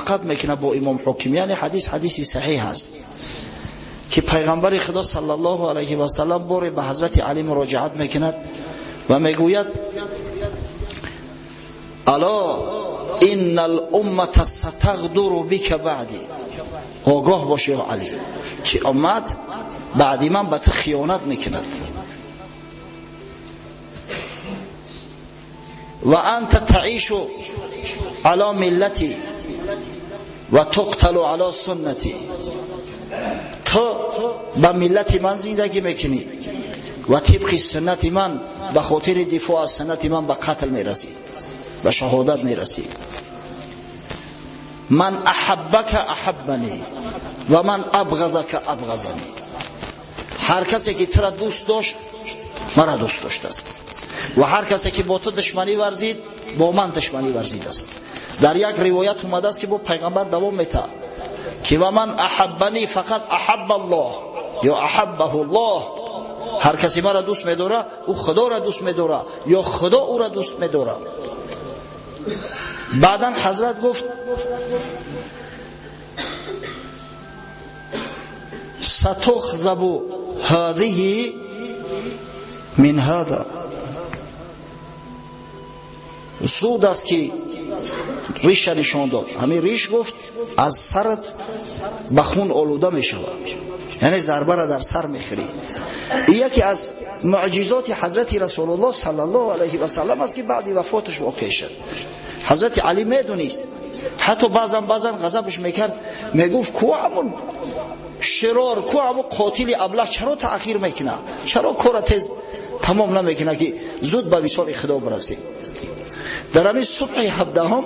мувофиқат мекунад бо имом ҳоким, яъне ҳадис ҳадиси саҳиҳ аст ки пайғамбари худо саллаллоҳу алайҳи васаллам боре ба ҳазрати алӣ муроҷиат мекунад ва мегӯяд: ало инна алуммата сатағдуру бика баъди. Огоҳ бош ё Алӣ, ки уммат баъди ман ба ту хиёнат мекунад. Ва анта таишу ало миллати ва туқталу ало суннати. Ту ба миллати ман зиндагӣ мекунӣ ва тибқи суннати ман ба хотири дифоъ аз суннати ман ба қатл мерасӣ, ба шаҳодат мерасӣ. Ман аҳаббака аҳаббани ва ман абғазака абғазани. Ҳар касе ки тура дӯст дошт, мара дӯст доштааст, ва ҳар касе ки бо ту душманӣ варзид, бо ман душманӣ варзидааст. Дар як ривоят омадааст ки бо пайғамбар давом метаҳад ки ва ман аҳаббани фақат аҳабба Аллоҳ ё аҳаббаҳу Аллоҳ. Ҳар касе мара дӯст медора, ӯ Худоро дӯст медора ё Худо ӯро дӯст медора. Баъдан ҳазрат гуфт: сатухзабу ҳазиҳи мин ҳаза. Зуд аст ки риша нишон дод. Ҳамин риш, гуфт, аз сарат ба хун олуда мешавад, яъне зарбара дар сар мехӯрӣ. Ин яке аз муъҷизоти ҳазрати расулуллоҳ саллаллоҳу алайҳи васаллам аст ки баъди вафоташ воқеъ шуд. Ҳазрати Алӣ медонист, ҳатто баъзан ғазабаш мекард, мегуфт: ку ҳамун широр, ку ҳамун қотили аблаҳ чаро таъхир мекунад, чаро кора тез тамом намекунад ки зуд ба висоли худо бирасем. Дар ҳамин субҳи 17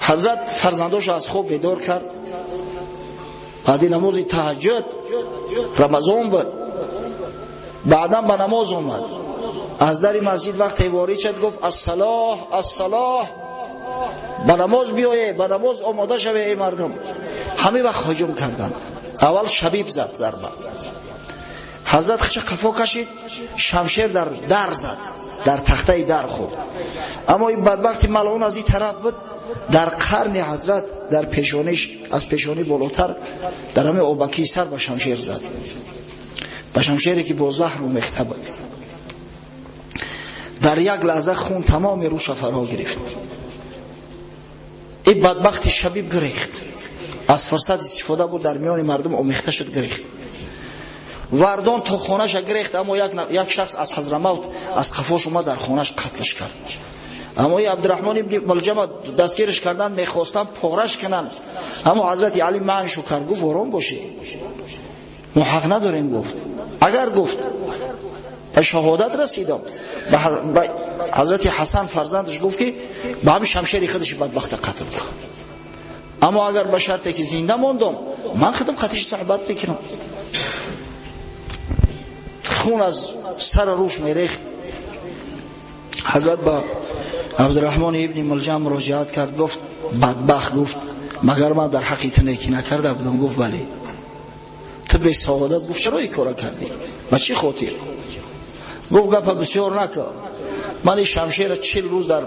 ҳазрат фарзандошо аз хоб бедор кард. Баъди намози таҳаҷҷуд, Рамазон буд, баъдан ба намоз омад. Аз дари масҷид вақте ворид шуд, гуфт: ассалоҳ, ассалоҳ, ба намоз биёе, ба намоз омода шаве эй мардум. Ҳамин вақт ҳуҷум карданд. Аввал Шабиб зад зарба, ҳазрат хича қафо кашид, шамшер дар дар зад, дар тахтаи дар хӯрд. Аммо ин бадбахти малъун аз ин тараф буд, дар қарни ҳазрат, дар пешониш, аз пешонӣ болотар, дар ҳамин обакии сар ба шамшер зад, ба шамшере ки бо заҳр омехта буд. Дар як лаҳза хун тамоми рӯша фаро гирифт. Ин бадбахти Шабиб гирехт, аз фурсат истифода буд, дар миёни мардум омехта шуд, гирехт. Вардон то хонаша гирехт, аммо як шахс аз Ҳазрамавт аз қафош омад, дар хонаш қатлш кард. Аммо и Абдурраҳмон ибни Мулҷама дастгирш карданд, мехостанд пораш кунанд, аммо ҳазрати Алӣ манъшу кард, гуфт: ором бошед, мо ҳақ надорем. Гуфт: агар, гуфт, ба шаҳодат расидам, ба ҳазрати Ҳасан фарзандаш гуфт ки ба ҳамин шамшери худаш бадбахта қатл кун, аммо агар ба шарте ки зинда мондам, ман худам қатиш суҳбат мекунам. Хун аз сар рӯш мерехт. Ҳазрат ба Абдурраҳмон ибни Мулҷам муроҷиат кард, гуфт: бадбахт, гуфт, магар ман дар ҳаққи ту некӣ накарда будам? Гуфт: бале. Ту бесаодат, гуфт, чаро ин кора кардӣ, ба чӣ хотир? Гуфт: гапа бисёр накун, ман ин шамшера 40 рӯз дар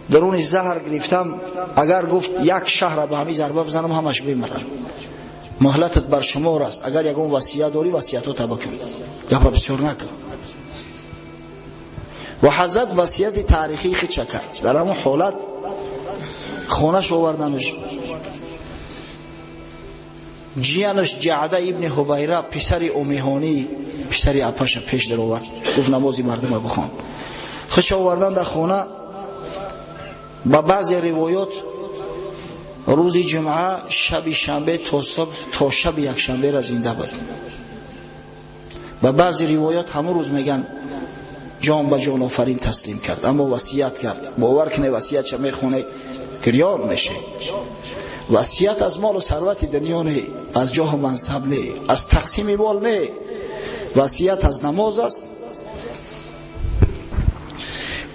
даруни заҳр гирифтам, агар, гуфт, як шаҳра ба ҳамин зарба бизанам, ҳамаш бемаранд. Муҳлатат бар шумор аст, агар ягон васият дорӣ, васиятота бикун, гапа бисёр накун. Ва ҳазрат васияти таърихии хича кард. Дар ҳамон ҳолат хонаш оварданаш, ҷиянаш Ҷаъда ибни Ҳубайра, писари Умиҳонӣ, писари апаша пеш даровард, гуфт: намози мардума бихон. Хича овардан дар хона. Ба баъзе ривоёт рӯзи ҷумъа, шаби шанбе то субҳ, то шаби якшанбера зинда буд. Ба баъзе ривоят ҳамон рӯз меган ҷон ба ҷонофарин таслим кард, аммо васият кард. Бовар кунед, васиятша мехоне, гирён меше. Васият аз молу сарвати дунё не, аз ҷоҳу мансаб не, аз тақсими мол не, васият аз намоз аст,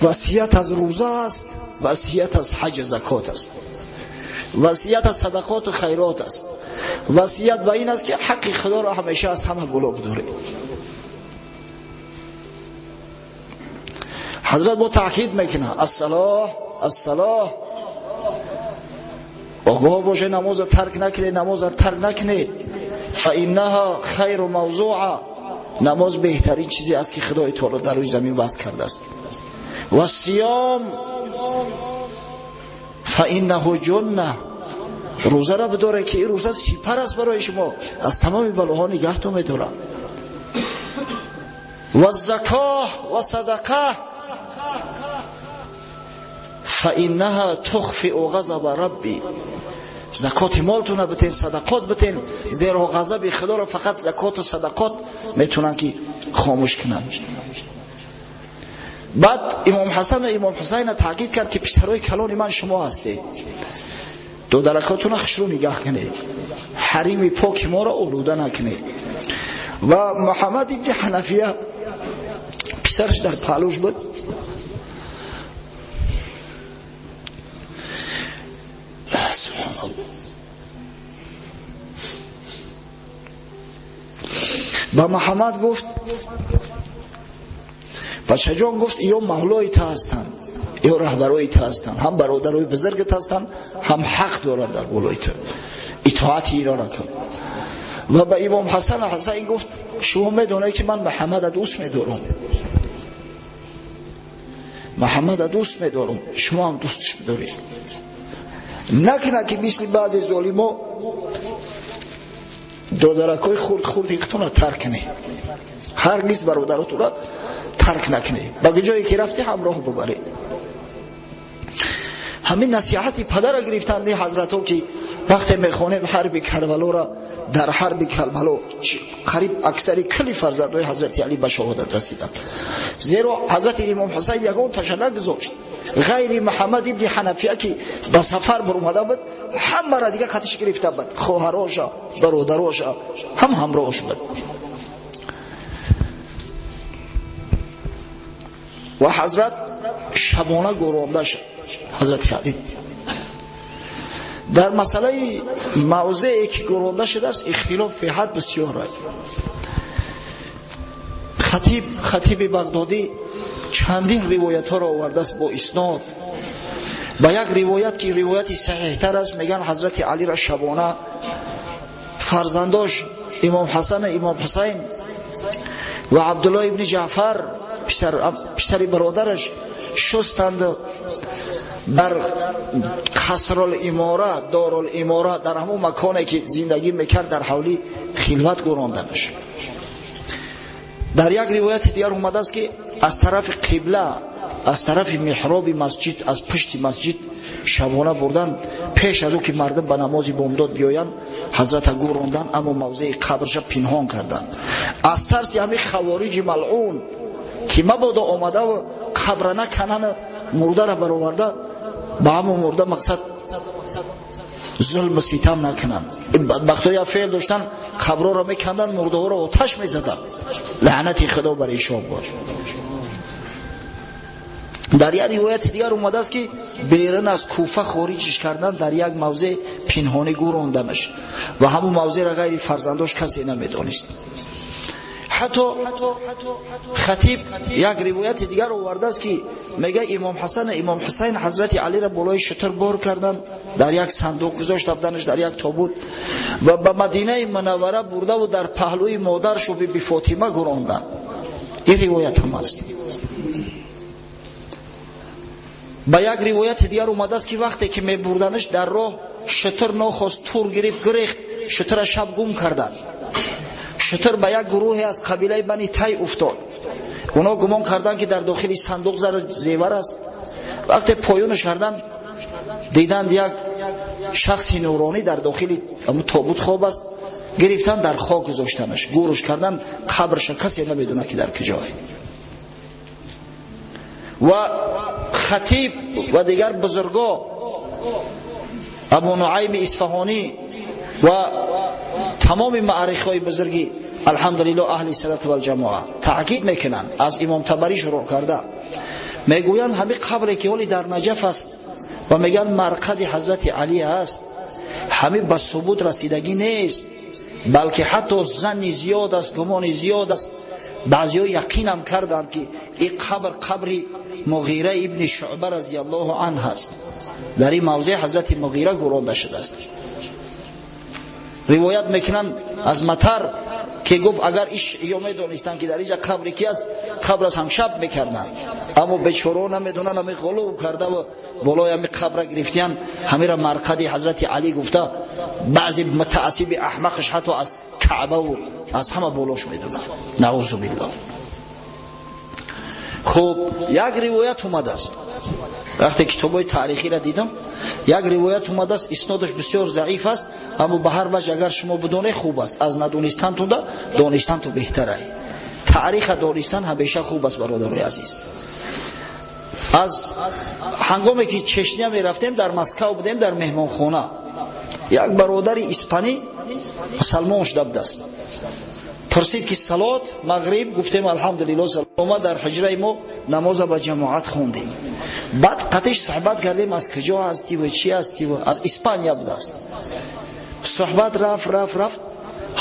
васият аз рӯза аст, васият аз ҳаҷ закот аст, васият аз садақоту хайрот аст. Васият ба ин аст ки ҳаққи худоро ҳамеша аз ҳама боло бидоред. Ҳазрат бо таъкид мекунад: ассалоҳ, ассалоҳ. Огоҳ боше, намоза тарк накунед, намоза тарк накунед. Фаиннаҳа хайру мавзуа, намоз беҳтарин чизе аст ки Худои Таоло дар рӯи замин вазъ кардааст. Ва сиём фаиннаҳу ҷунна, рӯзаро бидоред ки ин рӯза сипар аст барои шумо, аз тамоми балоҳо нигаҳтон медорад. Ва закоҳ ва садақа фаиннаҳа тухфиу ғазаба рабби, закоти молтона битен, садақот битен, зеро ғазаби Худоро фақат закоту садақот метавонанд ки хомӯш кунанд. Баъд Имом Ҳасан ва Имом Ҳусайна таъкид кард ки писарои калони ман шумо ҳастед, додаракотона хушрӯ нигаҳ кунед, ҳарими поки моро олуда накунед. Ва Муҳаммад ибни Ҳанафия писараш дар паҳлӯш буд. Субҳаналлоҳ. Ба Муҳаммад гуфт: бачаҷон, гуфт, ё мавлои та ҳастанд, ё раҳбарои та ҳастанд, ҳам бародарои бузургат ҳастанд, ҳам ҳақ доранд дар болои ту, итоати ино накун. Ва ба Имом Ҳасан Ҳусайн гуфт: шумо медонед ки ман Муҳаммадро дӯст медорам, Муҳаммадро дӯст медорам, шумо ҳам дӯсташ бидоред. Накунад ки мисли баъзе золимо додаракҳои хурд хурди худтонро тарк кунед, ҳаргиз бародаротонро тарк накунед, ба ҷое ки рафтӣ ҳамроҳ бубаред. Ҳамин насиҳати падара гирифтанд ҳазратҳо ки вақте мехонем ҳарби Карбалоро, дар ҳарби Карбало қариб аксари кулли фарзандҳои ҳазрати Али ба шаҳодат расиданд, зеро ҳазрати Имом Ҳусайн ягон таша нагузошт ғайри Муҳаммад ибни Ҳанафия ки ба сафар баромада буд, ҳамаро дига қатиш гирифта буд, хоҳароша, бародароша ҳам ҳамроҳш буд. Ва ҳазрат шабона гӯронда шуд ҳазрати Али. Дар масъалаи мавзее ки гӯронда шудааст ихтилоф беҳад бисёр аст. Хатиби Бағдодӣ чандин ривоятҳоро овардааст бо иснод. Ба як ривоят ки ривояти саҳиҳтар аст, мегӯянд ҳазрати Алиро шабона фарзандош Имом Ҳасан ва Имом Ҳусайн ва Абдуллоҳ ибни Ҷаъфар писари бародараш шустанд дар Қасрул-Имора, Дорул-Имора, дар ҳамон маконе ки зиндагӣ мекард, дар ҳавли хилват гӯронданаш. Дар як ривояти дигар омадааст ки аз тарафи қибла, аз тарафи меҳроби масҷид, аз пушти масҷид шабона бурдан, пеш аз ӯ ки мардум ба намози бомдод биёянд, ҳазрата гӯрондан, аммо мавзеи қабрша пинҳон карданд аз тарси ҳамин хавориҷи малъун ки мабодо омадаву қабра накананд, мурдара бароварда ба ҳамон мурда мақсад зулму ситам накунанд. Бадбахтҳо як феъл доштанд, қабрҳоро меканданд, мурдаҳоро оташ мезаданд. Лаънати Худо бар эшон бод. Дар як ривояти дигар омадааст ки берун аз Куфа хориҷиш кардан, дар як мавзеъ пинҳонӣ гӯронданаш ва ҳамон мавзеъро ғайри фарзандош касе намедонист. Ҳатто хатиб як ривояти дигар овардааст ки мега Имом Ҳасан ва Имом Ҳусайн ҳазрати Алиро болои шутур бор карданд, дар як сандуқ гузошта буданаш, дар як тобут, ва ба Мадинаи Мунаввара бурдаву дар паҳлӯи модаршу биби Фотима гӯронданд. Ин ривоят ҳам аст. Ба як ривояти дигар омадааст ки вақте ки мебурданаш дар роҳ шутур нохост тур гирифт, гирехт, шутурро шаб гум карданд. Шутур ба як гурӯҳе аз қабилаи Бани Тай уфтод. Оно гумон карданд ки дар дохили сандуқ зар зевар аст. Вақте поёнаш карданд, диданд як шахси нуронӣ дар дохили тобут хоб аст. Гирифтанд, дар хок гузоштанаш, гӯрш карданд, қабрша касе намедонад ки дар куҷое. Ва хатиб ва дигар бузурго, Абу Нуайми Исфаҳонӣ ва тамоми маърихҳои бузурги алҳамдулиллоҳ аҳли салат валҷамоа таъкид мекунанд, аз Имом Табарӣ шурӯъ карда мегӯянд ҳамин қабре ки ҳоли дар Наҷаф аст ва мегӯянд марқади ҳазрати Алӣ аст, Ҳамин ба субут расидагӣ нест, балки ҳатто занни зиёд аст, гумони зиёд аст. Баъзеҳо яқинам карданд, ки ин қабр қабри Муғира ибни Шуъба разияллоҳу анҳ аст. Дар ин мавзеъ ҳазрати Муғира гӯронда шудааст. Ривоят мекунанд аз Матар, ки гуфт агар иш ё медонистанд, ки дар инҷа қабри ки аст, қабр аз ҳамшаб мекарданд. Аммо бечораҳо намедонанд, ҳамин ғулув карда ва болои ҳамин қабра гирифтиян, ҳамира марқади ҳазрати Али гуфта, баъзе мутаассиби аҳмақаш ҳатто аз Каъбаву аз ҳама болош медонанд. Наузу биллоҳ. Хуб, як ривоят омадааст. Вақте китобҳои таърихиро дидам, як ривоят омадааст, иснодаш бисёр заиф аст, аммо ба ҳар ваҷ агар шумо бидонед хуб аст. Аз надонистантуда донистанту беҳтар ай. Таъриха донистан ҳамеша хуб аст, бародарои азиз. Аз ҳангоме ки Чечня мерафтем, дар Москав будем, дар меҳмонхона. Як бародари испанӣ мусалмон шуда будааст. Пурсид, ки салот мағриб, гуфтем алҳамдулиллоҳ, омад дар ҳуҷраи мо намоза ба ҷамоат хондем. Баъд қатиш суҳбат кардем, аз куҷо ҳастӣ ва чӣ ҳастӣ, ва аз Испания будааст. Суҳбат рафт, рафт, рафт.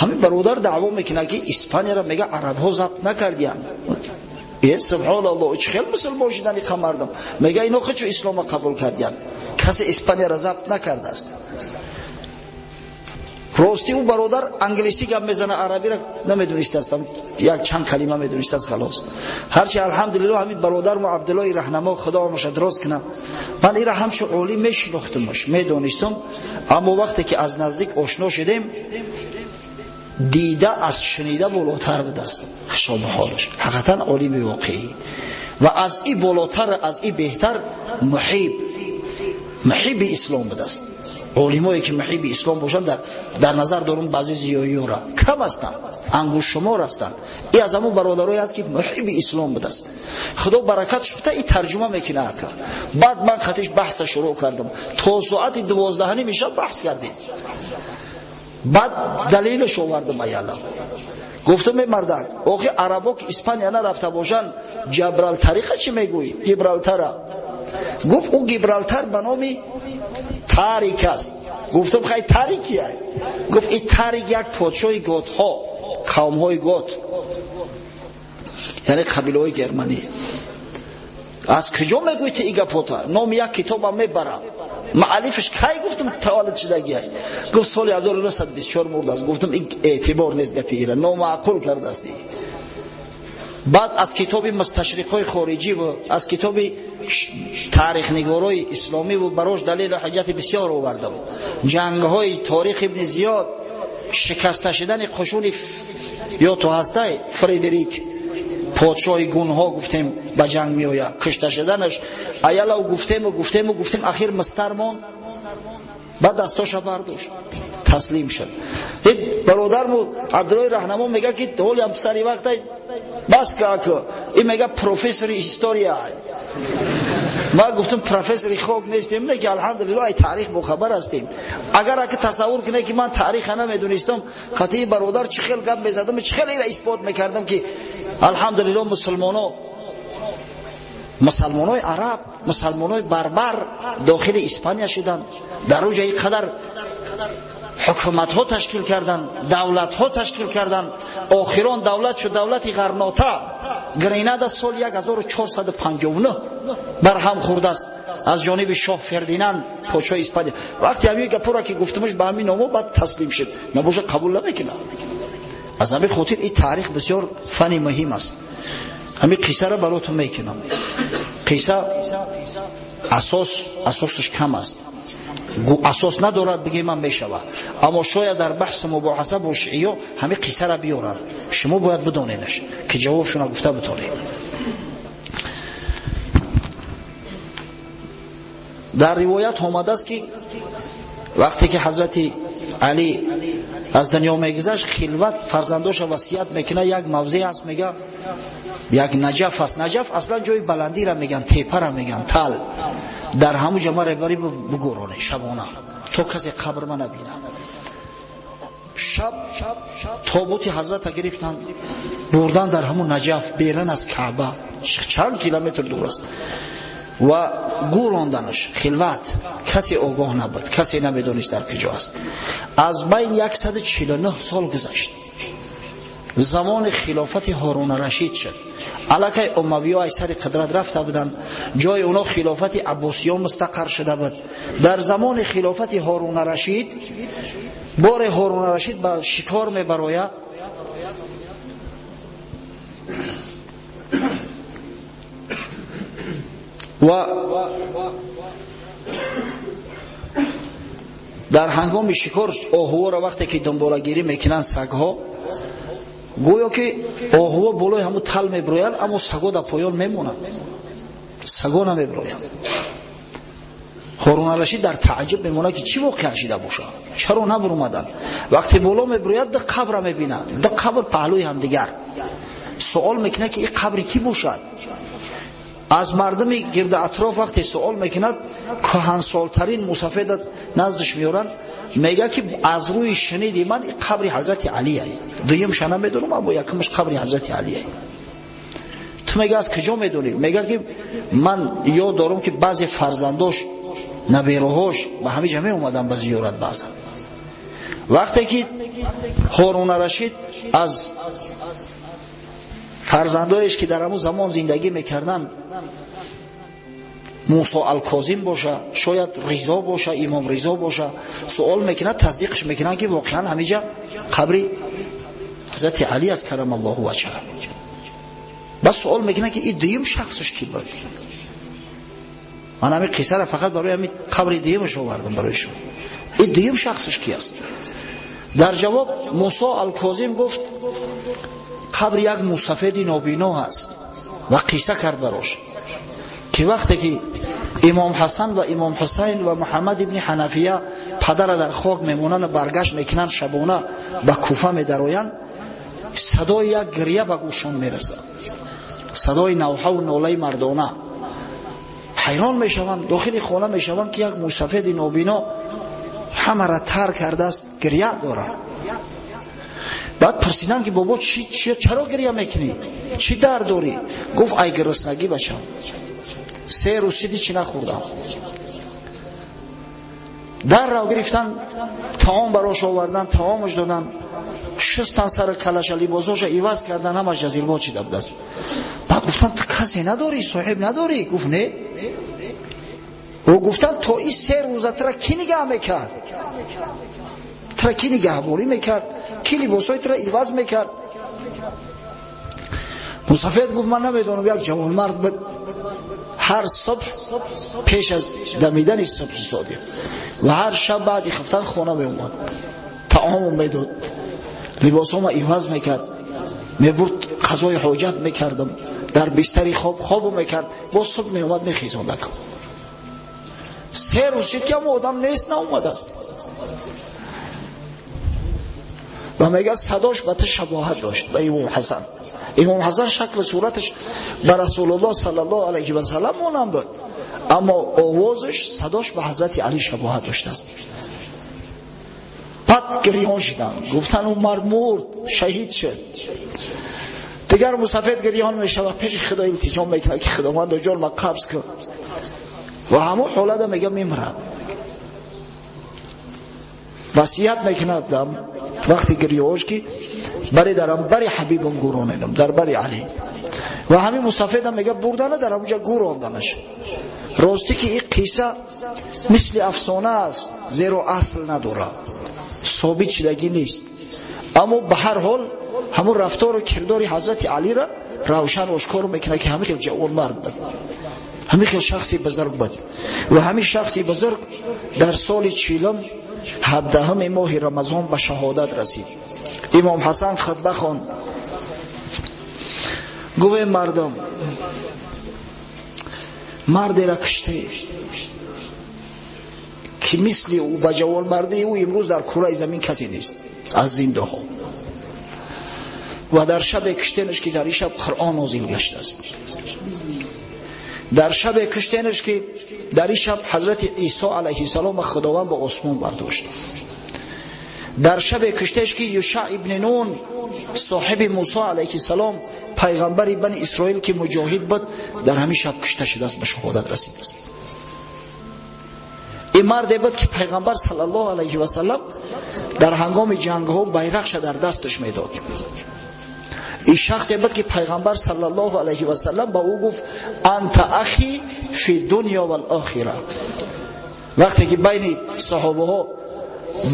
Ҳамин бародар даъво мекунад, ки Испанияро, мега, арабҳо забт накардиянд. Е, субҳоналлоҳ, чӣ хел мусулмон шудани қамардам? Мега, ино худчу ислома қабул кардиянд, касе Испанияро забт накардааст. Рости, ӯ бародар англисӣ гап мезана, арабиро намедонистастам, як чанд калима медонистаст, халос. Ҳарчи алҳамдулиллоҳ, ҳамин бародармо Абдуллои Раҳнамо, Худо омаша дроз кунад, ман ира ҳамчун олим мешинохтумаш, медонистам, аммо вақте ки аз наздик ошно шудем, дида аз шунида болотар будааст ҳисобу ҳолаш. Ҳақиқатан олими воқеӣ ва аз и болотар, аз и беҳтар муҳибби ислом будааст. Олимое ки муҳибби ислом бошанд, дар назар дорум баъзе зиёиёра, кам ҳастанд, ангуштшумор ҳастанд. И аз ҳамон бародарое ҳаст, ки муҳибби ислом будааст. Худо баракатш бита, и тарҷума мекуна ака. Баъд ман қатиш баҳса шурӯъ кардам, то соати 12:30 шаб баҳс кардем. Баъд далелаш овардам аяла. Гуфтам: е мардак, охи арабо ки Испания нарафта бошанд, Ҷабралтариқа чӣ мегӯӣ? Гибралтара. Гуфт, ӯ Гибралтар ба номи Тарик аст. Гуфтам: хай, Тарик кия? Гуфт, и Тарик як подшоҳи готҳо, қавмҳои гот, яъне қабилаҳои германӣ. Аз куҷо мегӯӣ ту и гапота? Номи як китобам мебарам, муаллифаш кай, гуфтам, таваллуд шудагиай? Гуфт, соли 1924 мурдааст. Гуфтам, ин эътибор нест, гапи ира номаъқул кардасти. Баъд аз китоби мусташриқҳои хориҷӣ ва аз китоби таърихнигорои исломӣ ва барош далелу ҳуҷҷати бисёр овардам. Ҷангҳои Торих ибни Зиёд, шикаста шудани қушуни ё ту ҳастай Фредерик, подшоҳи гунҳо, гуфтем, ба ҷанг меояд, кушта шуданаш аялав, гуфтему, гуфтему, гуфтем, ахир мистар монд, баъд дастоша бардошт, таслим шуд. Бародарму Абдуллои Раҳнамо мега, ки ҳолиам сари вақтай бас ка, ин мега профессори история. Ма гуфтам, профессори хок нестем, не ки алҳамдулиллоҳ, ай таърих бохабар ҳастем. Агар ака тасаввур кунед, ки ман таъриха намедонистам, қатъи бародар чӣ хел гап мезадам, чӣ хел ира исбот мекардам, ки алҳамдулиллоҳ, мусалмонои араб, мусалмонои барбар дохили Испания шуданд, дар оҷа ин қадар ҳукуматҳо ташкил карданд, давлатҳо ташкил карданд. Охирон давлат шуд давлати Ғарнота, Гренада, соли 1459 барҳам хӯрдааст аз ҷониби шоҳ Фердинанд, подшоҳи Испания. Вақте ҳамин гапура ки гуфтамаш, ба ҳамин номо баъд таслим шуд, набошад, қабул намекунад. Аз ҳамин хотир ин таърих бисёр фани муҳим аст. Ҳамин қиссаро баротон мекунам. Қисса асосаш кам аст, асос надорад, бигем мешава, аммо шояд дар баҳси мубоҳаса бо шииё ҳамин қиссаро биёранд, шумо бояд бидоненаш, ки ҷавобшона гуфта битонед. Дар ривоят омадааст, ки вақте ки ҳазрати Али аз дунё мегузашт, хилват фарзандоша васият мекунад. Як мавзеъ аст, мега, як Наҷаф аст. Наҷаф аслан ҷои баландира меган, тепара меган, тал. Дар ҳамун ҷо маро бари бигӯроне шабона, то касе қабр ма набина. Шаб тобути ҳазрата гирифтанд, бурдан дар ҳамун Наҷаф, беран аз Каъба чанд километр дур аст. Ва гӯронданаш хилват, касе огоҳ набуд, касе намедонист дар куҷо аст. Аз байн 149 сол гузашт. Замони хилофати Ҳорун Рашид шуд. Аллакай умавиҳо аз сари қудрат рафта буданд, ҷои онҳо хилофати Аббосиён мустақар шуда буд. Дар замони хилофати Ҳорун Рашид боре Ҳорун Рашид ба шикор мебарояд. Ва дар ҳангоми шикор оҳуворо вақте ки дунболагирӣ мекунанд сагҳо, гӯё ки оҳуво болои ҳамун тал мебироянд, аммо саго дар поён мемонанд, саго намебироянд. Ҳорун Рашид дар тааҷҷуб мемонад ки чӣ воқеа шида бошад, чаро набуромаданд. Вақте боло мебирояд, ду қабра мебинад, ду қабр паҳлӯи ҳамдигар. Суол мекунад ки ин қабри кӣ бошад. Аз мардуми гирди атроф вақте суол мекунад, кӯҳансолтарин мусафеда наздиш меоранд, мегӯяд ки аз рӯи шуниди ман ин қабри ҳазрати Алия. Дуюмша намедонам, аммо якумаш қабри ҳазрати Алия. Ту мега аз куҷо медонӣ? Мегӯяд ки ман ёд дорам ки баъзе фарзандош, набераҳош ба ҳамин ҷа меомаданд ба зиёрат баъзан. Вақте ки Ҳорун Рашид аз фарзандоеш ки дар ҳамун замон зиндагӣ мекарданд, Мусо Алкозим боша, шояд Ризо боша, Имом Ризо боша, суол мекунад, тасдиқш мекунанд ки воқеан ҳамиҷа қабри ҳазрати Али аст, карамаллоҳу ваҷҳа. Баъд суол мекунад ки ин дуюм шахсаш ки буд. Ман ҳамин қиссаро фақат барои ҳамин қабри дуюмаш овардам барои шумо. Ин дуюм шахсаш ки аст? Дар ҷавоб Мусо Алкозим гуфт қабри як мусафеди нобино ҳаст ва қисса кард барош ки вақте ки Имом Ҳасан ва Имом Ҳусайн ва Муҳаммад ибни Ҳанафия падара дар хок мемонанд ва баргашт мекунанд, шабона ба Куфа медароянд, садои як гиря ба гӯшон мерасад, садои навҳаву нолаи мардона. Ҳайрон мешаванд, дохили хона мешаванд ки як мусафеди нобино ҳамаро тар кардааст, гиря дорад. Баъд пурсидам ки бобо чаро гиря мекунӣ, чӣ дард дорӣ? Гуфт ай гуруснагӣ бачам, се рӯз шиди чӣ нахӯрдам. Даррав гирифтан, таом барош овардан, таомаш додан, шустан сари калаша, либосоша иваз кардан, ҳамаш ҷазирво чида будааст. Баъд гуфтан ту касе надорӣ, соҳиб надорӣ? Гуфт не. Ӯ гуфтан то ин се рӯза тура кӣ нигаҳ мекард? Тура кӣ нигаҳбонӣ мекард? Кӣ либосҳои тура иваз мекард? Мусафед гуфт ман намедонам, як ҷавонмард буд, ҳар субҳ пеш аз дамидани субҳи содиқ ва ҳар шаб баъди хифтан хона меомад, таомам медод, либосҳома иваз мекард, мебурд қазои ҳоҷат мекардам, дар бистари хоб хобу мекард, боз субҳ меомад мехезондакам. Се рӯз шид ки ҳамо одам нест, наомадааст. Ва мегӯяд садош ба ту шабоҳат дошт, ба Имом Ҳасан. Имом Ҳасан шакли сураташ ба Расулуллоҳ саллаллоҳу алайҳи васаллам монанд буд, аммо овозаш, садош ба ҳазрати Али шабоҳат доштааст. Баъд гирён шиданд, гуфтанд ӯ мард мурд, шаҳид шуд. Дигар мусафед гирён мешавад, пеши Худо илтиҷо мекунад ки Худовандо ҷон ма қабз кун. Ва ҳамон ҳолата мегӯяд мемирад. Васият мекунад вақти гирёҳош ки бари дарам бари ҳабибам гӯронедам, дар бари Али. Ва ҳамин мусафедам мегӯяд бурдана дар ҳамонҷа гӯронданаш. Ростӣ ки ин қисса мисли афсона аст, зеро асл надорад, собит шидагӣ нест, аммо ба ҳар ҳол ҳамун рафтору кирдори ҳазрати Алиро равшан ошкор мекунад ки ҳамин хел ҷавонмард буд, ҳамин хел шахси бузург буд. Ва ҳамин шахси бузург дар соли 40 17 моҳи Рамазон ба шаҳодат расид. Имом Ҳасан хутба хонд, гуфт мардум, мардеро куште ки мисли ӯ ба ҷавонмардии ӯ имрӯз дар кураи замин касе нест аз зиндаҳо. Ва дар шабе куштенаш ки дар ин шаб Қуръон нозил гаштааст, дар шабе куштенаш ки дар ин шаб ҳазрати Исо алайҳиссалом Худованд ба осмон бардошт, Дар шабе куштеш ки Юшаъ ибни Нун, соҳиби Мусо алайҳиссалом, пайғамбари Бани Исроил ки муҷоҳид буд, дар ҳамин шаб кушта шудааст, ба шаҳодат расидааст. Ин марде буд ки пайғамбар саллаллоҳу алайҳи васаллам дар ҳангоми ҷангҳо байрақша дар дасташ медод. Ин шахсе буд ки пайғамбар саллаллоҳу алайҳи васаллам ба ӯ гуфт: анта ахи фи дунё вал охира. Вақте ки байни саҳобаҳо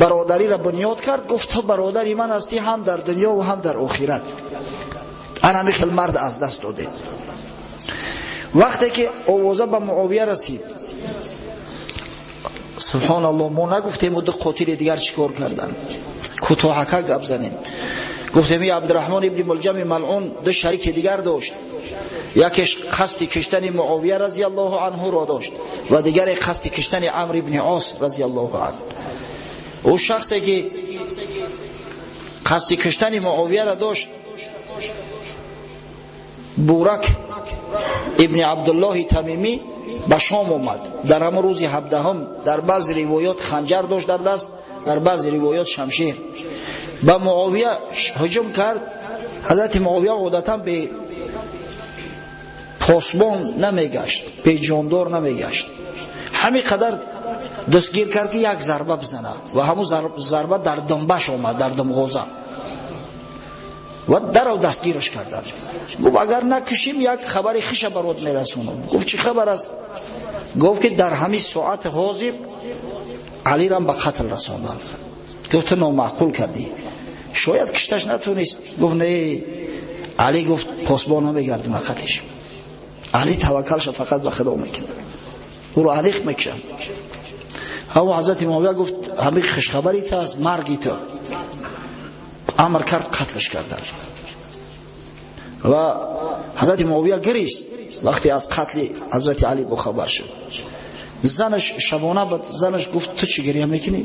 бародариро бунёд кард, гуфт: ту бародари ман ҳастӣ ҳам дар дунё ва ҳам дар охират. Ана ҳамин хел мард аз даст додед. Вақте ки овоза ба Муовия расид, субҳоналлоҳ, мо нагуфтем ду қотили дигар чӣ кор карданд, кӯтоҳака гап занем. Гуфтем и Абдурраҳмон ибни Мулҷами малъун ду шарики дигар дошт. Якеш қасди киштани Муовия разияллоҳу анҳуро дошт ва дигаре қасди киштани Амр ибни Ос разияллоҳу анҳу. Ӯ шахсе ки қасди киштани Муовияро дошт, Бурак ибни Абдуллоҳи Тамимӣ ба Шом омад. Дар ҳамон рӯзи 17, дар баъзе ривоят ханҷар дошт дар даст, дар баъзе ривоят шамшер. Ба Муовия ҳуҷум кард. Ҳазрати Муовия одатан бе посбон намегашт, бе ҷондор намегашт. Ҳамин қадар дастгир кард ки як зарба бизана ва ҳамон зарба дар думбаш омад, дар думғоза, ва дарав дастгираш карданд. Гуфт: агар накушим, як хабари хиша барот мерасонам. Гуфт: чӣ хабар аст? Гуфт ки дар ҳамин соати ҳозир Алирам ба қатл расонданд. Гуфт: ту номаъқул кардӣ, шояд кишташ натонист. Гуфт: не, Али гуфт посбон намегардам ҳаққатиш. Али таваккалша фақат ба Худо мекунад, ӯро алиқ мекушам. Ҳаво ҳазрати Муовия гуфт: ҳамин хушхабари ту аст, марги ту. Амр кард, қатлш карданд. Ва ҳазрати Муовия гирист вақте аз қатли ҳазрати Али бохабар шуд. Занаш шабона буд. Занаш гуфт: ту чӣ гиря мекунӣ?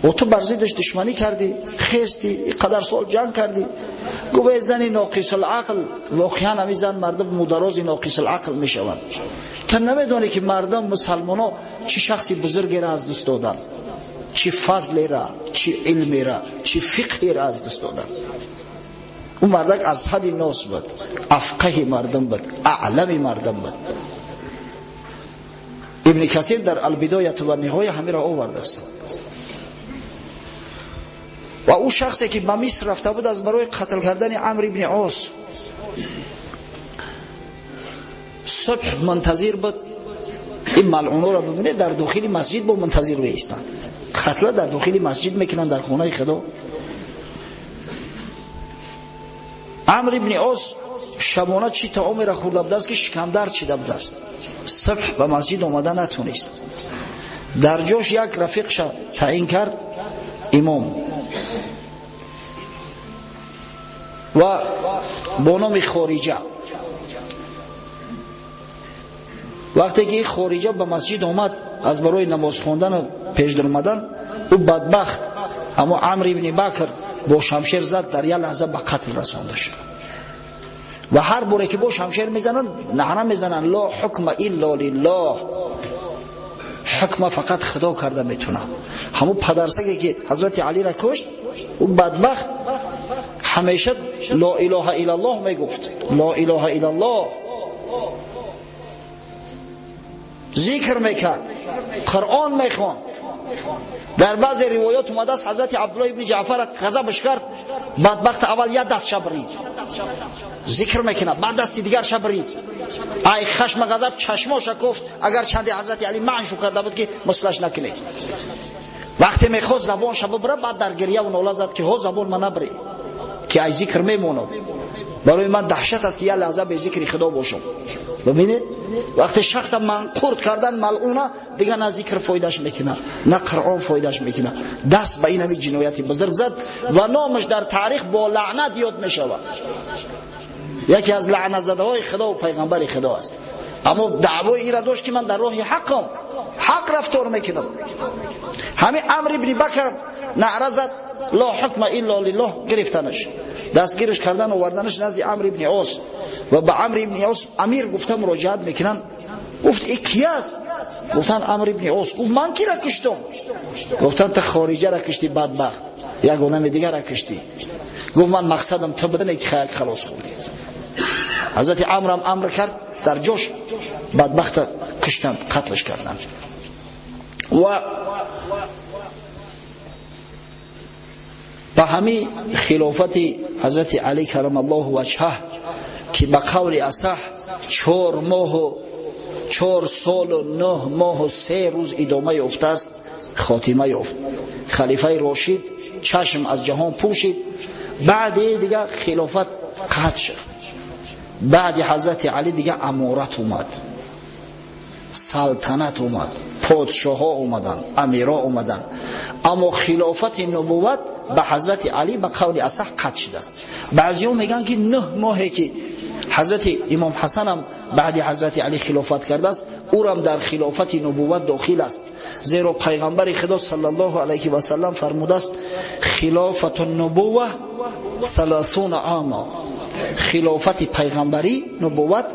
О, ту бар зиддаш душманӣ кардӣ, хестӣ, ин қадар сол ҷанг кардӣ. Гуфт: эй зани ноқисулақл, воқеан ҳамин зан мардум мударози ноқисулақл мешаванд. Ту намедонӣ ки мардум мусалмоно чӣ шахси бузургеро аз даст доданд, чӣ фазлера, чӣ илмера, чӣ фиқҳера аз даст доданд. Ӯ мардак аз ҳади нос буд, афқаҳи мардум буд, аълами мардум буд. Ибни Касир дар Албидояту ва Ниҳоя ҳамиро овардааст. Ва ӯ шахсе ки ба Миср рафта буд аз барои қатл кардани Амр ибни Ос, субҳ мунтазир буд. Ин малъунҳоро бибинед, дар дохили масҷид бо мунтазир меистанд, қатла дар дохили масҷид мекунанд, дар хонаи Худо. Амр ибни Ос шабона чӣ таомеро хӯрда будааст ки шикамдард шида будааст, субҳ ба масҷид омада натонист. Дар ҷош як рафиқша таъин кард имом ва бо номи Хориҷа. Вақте ки Хориҷа ба масҷид омад аз барои намоз хондану пеш даромадан, ӯ бадбахт ҳамо Амр ибни Бакр бо шамшер зад, дар як лаҳза ба қатл расонда шуд. Ва ҳар боре ки бо шамшер мезананд, наъра мезананд: ло ҳукма илло лиллоҳ, ҳукма фақат Худо карда метунад. Ҳамон падарсаге ки ҳазрати Алиро кушт, ӯ бадбахт ҳамеша ло илоҳа иллаллоҳ мегуфт, ло илоҳа иллаллоҳ зикр мекард, Қуръон мехонд. Дар баъзе ривоят омадааст, ҳазрати Абдуллоҳ ибни Ҷаъфар ғазабаш кард, бадбахт аввал як дастша брид, зикр мекунад, баъд дасти дигарша брид. Ай хашма ғазаб чашмоша кофт, агар чанде ҳазрати Али маншу карда буд ки мислаш накунед. Вақте мехост забонша бибира, баъд дар гирьяву нола зад ки ҳо забон ма набри, ки ай зикр мемонам, барои ман даҳшат аст ки як лаҳза бе зикри Худо бошам. Бибинед, вақте шахса манқурд кардан малъуна, дига на зикр фоидаш мекунад, на Қуръон фоидаш мекунад. Даст ба ин ҳами ҷинояти бузург зад ва номаш дар таърих бо лаънат ёд мешавад. Яке аз лаънатзадаҳои Худо ва пайғамбари Худо аст. Аммо даъвои инро дошт ки ман дар роҳи ҳаққам, ҳақ рафтор мекунам. Ҳамин Амр ибни Бакр наъра зад ло ҳукма илло лиллоҳ, гирифтанаш, дастгираш кардан, оварданаш назди Амр ибни Ос ва ба Амр ибни Ос амир гуфта муроҷиат мекунанд. Гуфт ин ки аст? Гуфтанд Амр ибни Ос. Гуфт ман киро куштам? Гуфтанд ту хориҷаро куштӣ, бадбахт, як одами дигарро куштӣ. Гуфт ман мақсадам ту будане ки як халос хӯрдӣ. Ҳазрати Амр ҳам амр кард, дар ҷош бадбахта куштанд, қатлш карданд. Ва ба ҳамин хилофати ҳазрати Алӣ каррамаллоҳу ваҷҳаҳ ки ба қавли асаҳ 4 моҳу 4 солу 9 моҳу 3 рӯз идома ёфтааст, хотима ёфт. Халифаи Рошид чашм аз ҷаҳон пӯшид. Баъди дигар хилофат қатъ шуд. Баъди ҳазрати Алӣ дигар аморат омад, салтанат омад, подшоҳҳо омаданд, амирҳо омаданд. Аммо хилофати нубувват ба ҳазрати Алӣ ба қавли асаҳ қатъ шудааст. Баъзеҳо мегӯянд ки 9 моҳе ки ҳазрати имом Ҳасан ҳам баъди ҳазрати Алӣ хилофат кардааст, ӯрам дар хилофати нубувват дохил аст. Зеро пайғамбари Худо саллаллоҳу алайҳи васаллам фармудааст: хилофату нубувва 30 ама. Хилофати пайғамбарӣ нубувват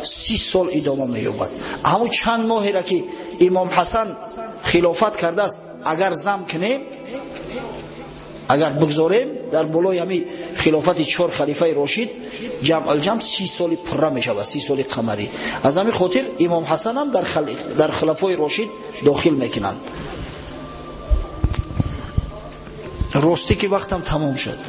30 сол идома меёбад. Ҳамун чанд моҳеро ки имом Ҳасан хилофат кардааст, агар зам кунем, агар бигзорем дар болои ҳамин хилофати 4 халифаи Рошид ҷамъ-алҷамъ 30 соли пурра мешавад, 30 соли қамарӣ. Аз ҳамин хотир имом Ҳасан ҳам дар хилафои Рошид дохил мекунанд. Ростӣ ки вақтам тамом шуд.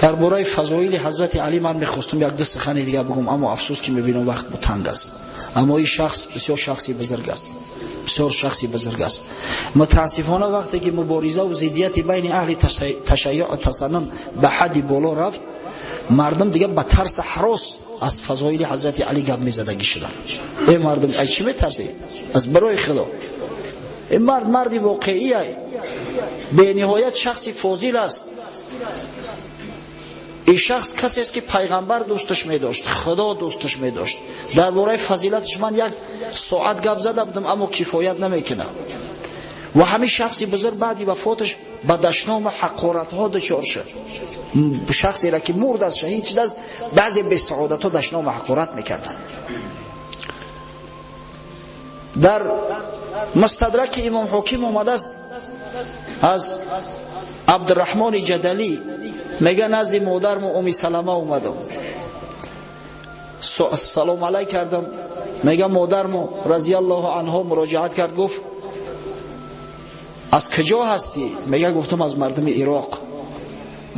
Дар бораи фазоили ҳазрати Алӣ ман мехостам як ду сухани дигар бигӯм, аммо афсӯс ки мебинам вақт танг аст. Аммо ин шахс бисёр шахси бузург аст, бисёр шахси бузург аст. Мутаассифона вақте ки мубориза ва зиддияти байни аҳли ташайюъ ва тасаннун ба ҳадди боло рафт, мардум дигар ба тарси ҳарос аз фазоили ҳазрати Алӣ гап мезадагӣ шуданд. Эй мардум, аз чӣ метарсед? Аз барои Худо. Ин мард марди воқеӣ, бениҳоят шахси фозил аст. Ин шахс касест ки пайғамбар дӯсташ медошт, Худо дӯсташ медошт. Дар бораи фазилаташ ман як соат гап зада будам, аммо кифоят намекунам. Ва ҳамин шахси бузург баъди вафоташ ба дашном ва ҳақоратҳо дучор шуд. Шахсеро ки мурд аст, шаҳид шудааст, баъзе бесаодатҳо дашном ва ҳақорат мекарданд. Дар мустадраки имом Ҳоким омадааст аз Абдурраҳмони Ҷадалӣ, мега назди модарму Уми Салама омадам, салом алай кардам. Мега модарму разияллоҳу анҳо муроҷиат кард, гуфт аз куҷо ҳастӣ? Мега гуфтам аз мардуми Ироқ.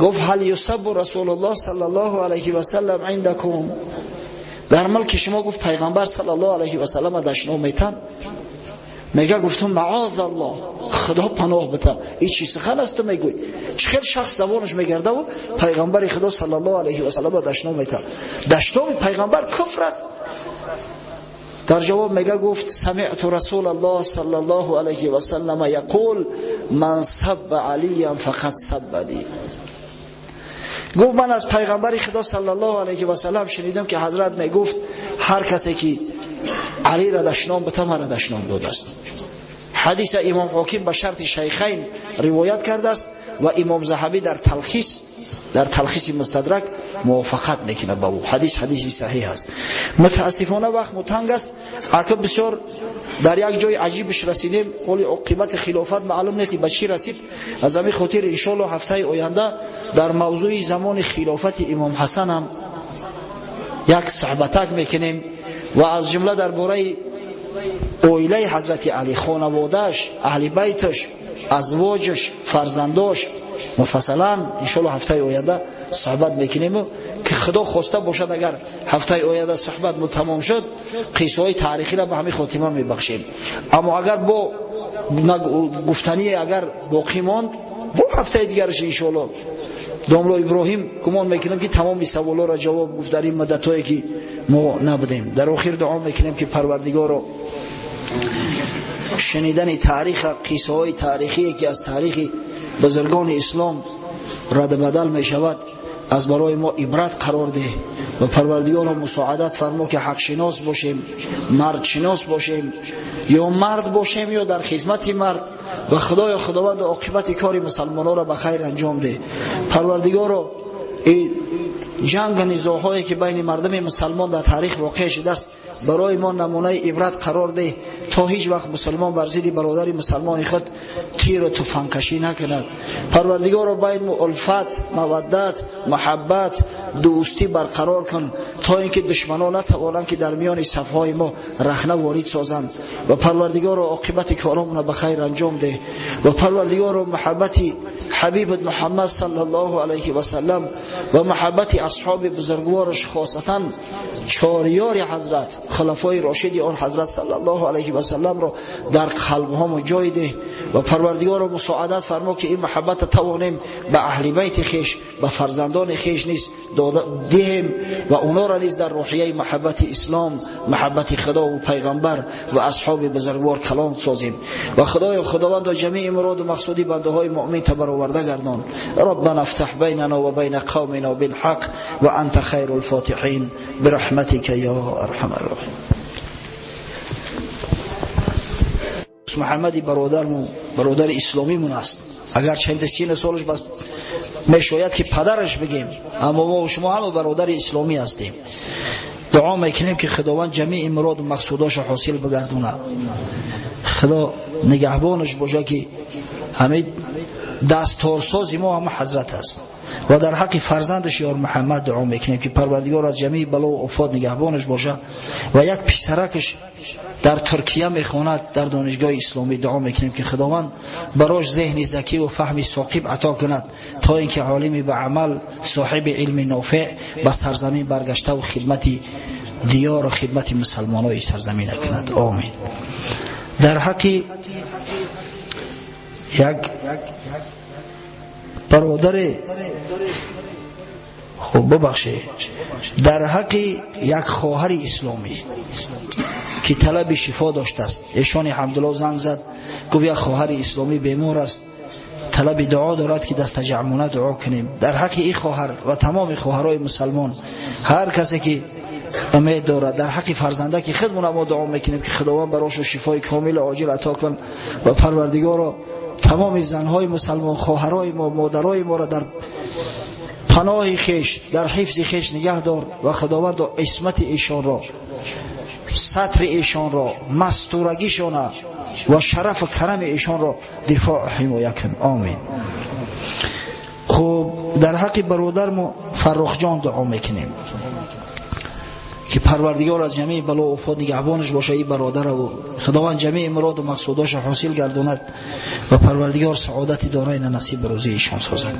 Гуфт ҳал юсаббу расулуллоҳ саллаллоҳу алайҳи васаллам индакум? Дар мулки шумо гуфт пайғамбар саллаллоҳу алайҳи васаллам дашном метан? Мега гуфтам маъозаллоҳ, Худо паноҳ бита. Ин чӣ сухан аст ту мегӯӣ? Чӣ хел шахс забонаш мегардаву пайғамбари Худо саллаллоҳу алайҳи васаллам дашном мета? Дашноми пайғамбар куфр аст. Дар ҷавоб мега гуфт самиъту расулаллоҳ саллаллоҳу алайҳи васаллам яқул ман сабба алиян фақад саббани. Гуфт ман аз пайғамбари Худо саллаллоҳу алайҳи васаллам шунидам ки ҳазрат мегуфт ҳар касе ки Алиро дашном бита, маро дашном додааст. Ҳадиса имом Ҳоким ба шарти Шайхайн ривоят кардааст ва имом Заҳабӣ дар талхиси мустадрак мувофиқат мекунад ба ӯ. Ҳадис ҳадиси саҳиҳ аст. Мутаассифона вақт мутанг аст. Ака бисёр дар як ҷои аҷибш расидем, ҳоли оқибати хилофат маълум нест ки ба чӣ расид. Аз ҳамин хотир иншоаллоҳ ҳафтаи оянда дар мавзӯи замони хилофати имом Ҳасан ҳам як суҳбатак мекунем ва аз ҷумла дар бораи оилаи ҳазрати Алӣ, хонаводааш, аҳли байташ, азвоҷаш, фарзандош муфассалан иншоаллоҳ ҳафтаи оянда суҳбат мекунем ки Худо хоста бошад агар ҳафтаи оянда суҳбат тамом шуд, қиссаҳои таърихиро ба ҳамин хотима мебахшем. Аммо агар бо гуфтание агар боқӣ монд, бо ҳафтаи дигараш иншоаллоҳ домло Иброҳим гумон мекунам ки тамоми саволҳоро ҷавоб гуфт дар ин муддатҳое ки мо набудем. Дар охир дуо мекунем ки Парвардигоро шунидани таърих, қиссаҳои таърихие ки аз таърихи бузургони ислом радбадал мешавад, аз барои мо ибрат қарор деҳ ва Парвардигоро мусоадат фармо ки ҳақшинос бошем, мардшинос бошем, ё мард бошем ё дар хизмати мард. Ва Худоё Худованд оқибати кори мусалмононро ба хайр анҷом деҳ. Парвардигоро Ҷанг низоъҳое ки байни мардуми мусалмон дар таърих воқеъ шудааст, барои мо намунаи ибрат қарор деҳ, то ҳеҷ вақт мусалмон бар зидди бародари мусалмони худ тиру туфангкашӣ накунад. Парвардигоро, байни мо улфат, маваддат, муҳаббат, дӯстӣ барқарор кун, то инки душманон натавонанд ки дар миёни сафҳои мо рахна ворид созанд. Ва Парвардигоро, оқибати коромонро ба хайр анҷом деҳ. Ва Парвардигоро, муҳаббати ҳабибат Муҳаммад саллаллоҳу алайҳи васаллам ва муҳаббати асҳоби бузургвораш, хосатан чориёри ҳазрат, хулафои рошиди он ҳазрат саллаллоҳу алайҳи васалламро дар қалбҳомо ҷой деҳ. Ва Парвардигоро, мусоадат фармо ки ин муҳаббатро тавонем ба аҳли байти хеш, ба фарзандони хеш низ диҳем ва онҳоро низ дар рӯҳияи муҳаббати ислом, муҳаббати худо ва пайғамбар ва асҳоби бузургвор калон созем. Ва худоё, худовандо, ҷамеи муроду мақсуди бандаҳои муъмин табароварда гардон. Раббана ифтаҳ байнана ва байна қавмина билҳақ ва анта хайрул фотиҳин бирахматика ё арҳамар роҳимин. Муҳаммади бародармон, бародари исломимон аст. Агар чанд сина солаш бас мешояд ки падараш бигем, аммо мо шумо ҳама бародари исломӣ ҳастем. Дуо мекунем ки Худованд ҷамеи муроду мақсудошро ҳосил бигардонад. Худо нигаҳбонаш бошад ки ҳамин дасторсози мо ҳама ҳазрат аст. Ва дар ҳаққи фарзандаш ёр Муҳаммад дуо мекунем ки Парвардигор аз ҷамеи бало ва офот нигаҳбонаш бошад. Ва як писаракаш дар Туркия мехонад дар донишгоҳи исломӣ, дуо мекунем ки Худованд барош зеҳни закӣ ва фаҳми соқиб ато кунад, то инки олими ба амал, соҳиби илми нофеъ ба сарзамин баргашта ва хидмати диёр ва хидмати мусалмонои сарзамин кунад. Омин. Дар ҳаққи як бародаре, хуб бубахшед, дар ҳаққи як хоҳари исломӣ ки талаби шифо доштааст, эшони ҳамдулло занг зад, гуфт як хоҳари исломӣ бемор аст, талаби дуо дорад ки дастаҷамъона дуо кунем. Дар ҳаққи ин хоҳар ва тамоми хоҳарои мусалмон, ҳар касе ки умед дорад, дар ҳаққи фарзанда ки худмона мо дуо мекунем ки Худованд барошу шифои комилу оҷил ато кун. Ва Парвардигоро, тамоми занҳои мусалмон, хоҳарои мо, модарои моро дар паноҳи хеш, дар ҳифзи хеш нигаҳ дор ва Худовандо исмати эшонро, сатри эшонро, мастурагишона ва шарафу карами эшонро дифоъ ҳимоя кун. Омин. Хуб, дар ҳаққи бародармо Фаррухҷон дуо мекунем ки Парвардигор аз ҷамеи бало ва офот нигаҳбонаш бошад ин бародарро, Худованд ҷамеи муроду мақсудошро ҳосил гардонад ва Парвардигор саодати дорайна насиб рӯзии эшон созад.